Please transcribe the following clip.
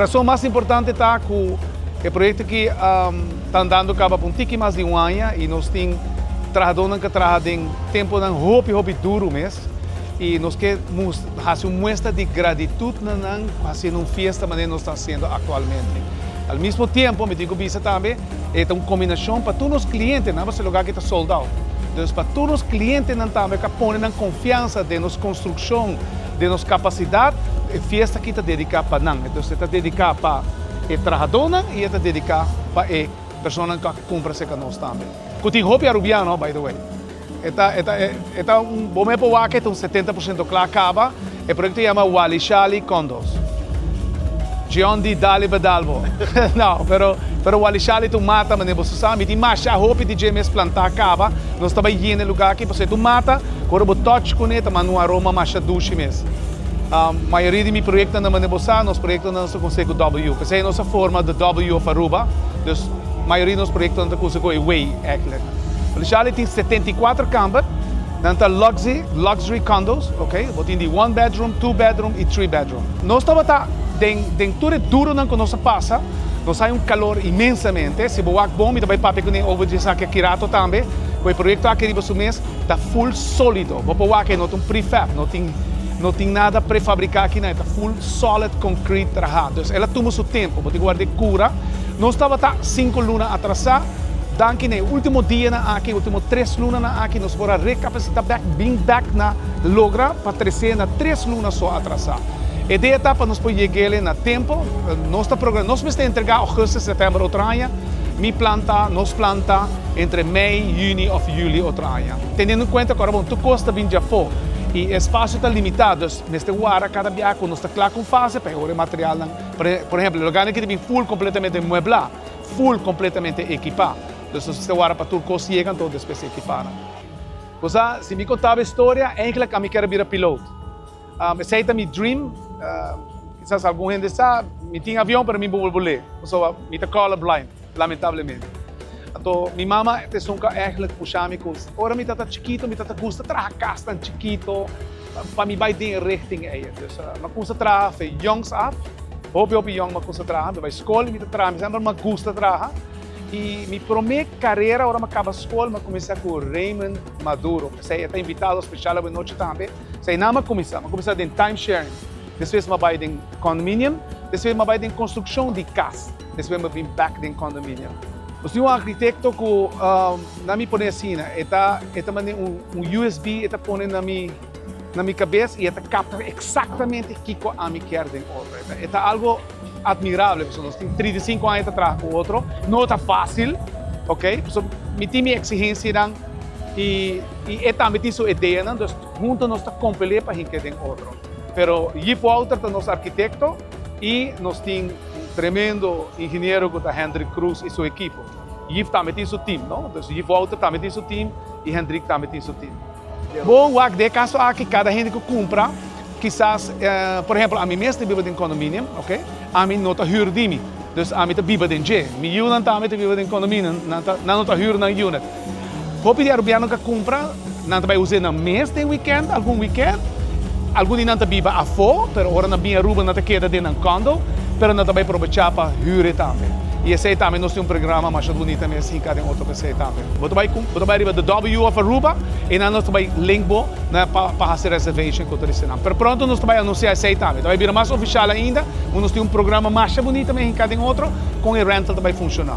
Rason mas importante ta ku e proyekto aki ta andando kaba pa un tiki mas di un aña i nos tin trahadónan ku a traha den tempunan hopi hopi duru mes i nos ke hasi un muestra di gratitut na nan hasiendo un fiesta manera nos ta hasiendo aktualmente. Al mismo tiempo mi tin ku bisa tambe e ta un kombinashon pa tur nos klientenan pasobra e lugar aki ta sold out. Dus pa tur nos klientenan tambe ku a pone nan konfiansa den nos konstrukshon, den nos kapasidat, e fiesta aki ta dediká pa nan. Entonces e ta dediká pa e trahadónan i e ta dediká pa e personanan ku a kumpra serka nos tambe. Ku tin hopi arubiano, by the way. E ta, e ta, e ta un, bo me por wak e ta un 70% kla kaba. E proyekto yama Walishali Condos. John di Dali Bedalbo. No, pero, pero Walishali ta un mata, manera boso sa. Mi tin masha hopi di dje mes plantá kaba. Nos ta bai yena e lugá aki, pasobra e ta un mata ku ora bo touch kuné ta manda un aroma masha dushi mes. Mayoria di mi proyektonan, manera bo sa, nos proyektonan nos ta kuminsá ku W. P'esei nos a forma The W of Aruba. Dus, mayoria di nos proyektonan ta kuminsá ku e W eigenlijk. Walishali tin 74 kamber. Nan ta luxy, luxury condos, ok. Bo tin di one bedroom, two bedroom y three bedroom. Nos tabata den den tur e duronan ku nos a pasa, nos hay un kalor inmensamente. Si bo wak bon, mi ta bai papia kuné over di esaki aki rato tambe, ku e proyekto aki riba su mes ta full solido. Bo por wak e no ta un prefab, no tin no tin nada prefabriká akinan, e ta full solid concrete trahá. Dus el a tuma su tempu, bo tin ku warda e kura. Nos tabata sinku luna atrasá. Danki na e ultimo dianan aki, ultimo tres lunanan aki, nos por a recapacita bek, bin bek na logra pa trece na tres luna so atrasa. E dea ta pa nos por yeg'ele na tempo. Nos ta progra, nos mester entrega augustus, september otro aña. Mi plan ta, nos plan ta entre mei, juni of juli otro aña. Teniendo en cuenta cu ora bon tur cos ta bin djafo y e espacio ta limita, dus mester wara cada biaha cu nos ta cla cu un fase pa e ora e materialnan, por ehemplo, e lugarnan aki ta bin full completamente muebla. Full completamente equipa. Dus nos mester wara pa tur cos yega anto despues equipa nan. Bo sa, si mi contaba e storia, eigenlijk ami kier a bira piloot. Esey ta mi dream. Kisas algun hende sa, mi tin avion pero mi bo bolé. Pasobra mi ta color blind, lamentablemente. Anto mi mama ta esun cu a eigenlijk pusha mi cu ora mi tata chikito mi tata gusta traha casnan chikito pa mi bay den e richting ey. Dus mi a cuminsa traha fe jongs af. Hopi hopi yong mi a cuminsa traha, mi bai scol y mi ta traha, mi semper mi a gusta traha y mi prome carera ora mi a caba scol mi a cuminsa cu Raymond Maduro, esey e ta invitado special awe nochi tambe, esey nan mi a cuminsa, mi a cuminsa den time sharing, despues mi a bai den condominium, despues mi a bai den construccion di cas, despues mi a bin back den condominium. Nos tin un arquitecto cu nan mi pone asina, e ta e ta manda un usb e ta pone na mi. Na mi kabes i e ta kapta eksaktamente kiko ami kier den otro. E ta algo admirable pasobra nos tin 35 aña ta traha ku otro. No ta fásil, ok, pasobra mi tin mi eksigensianan i e tambe tin su ideanan, dus hunto nos ta kompelé pa hinka den otro. Pero Yves Wouter ta nos arkitekto i nos tin un tremendo ingeniero ku ta Hendrik Cruz i su ekipo. Yves tambe tin su team, no? Dus Yves Wouter tambe tin su team i Hendrik tambe tin su team. Bo wak den e kaso aki kada hende ku kumpra kisas por ehempel ami mes ta biba den condominium ok ami no ta hür di mi dus ami ta biba den dje mi yunan tambe ta biba den condominium nan ta nan no ta hür nan unit hopi di arubiano ka kumpra nan ta bai us'e nan mes den weekend algun weekend algun di nan ta biba afo pero ora nan bin Aruba nan ta keda den nan condo pero nan ta bai probecha pa hür e tambe y esei tambe nos tin un programa masha bunita mes hinka den otro p'esei tambe. Bo ta bai bo ta bai riba The W of Aruba y nan nos ta bai link bo na pa pa haci reservation cu tur eseinan. Pero pronto nos ta bai anuncia esei tambe. Ta bai bira mas oficial ainda, nos tin un programa masha bunita men hinca den otro con e rental ta bai funciona.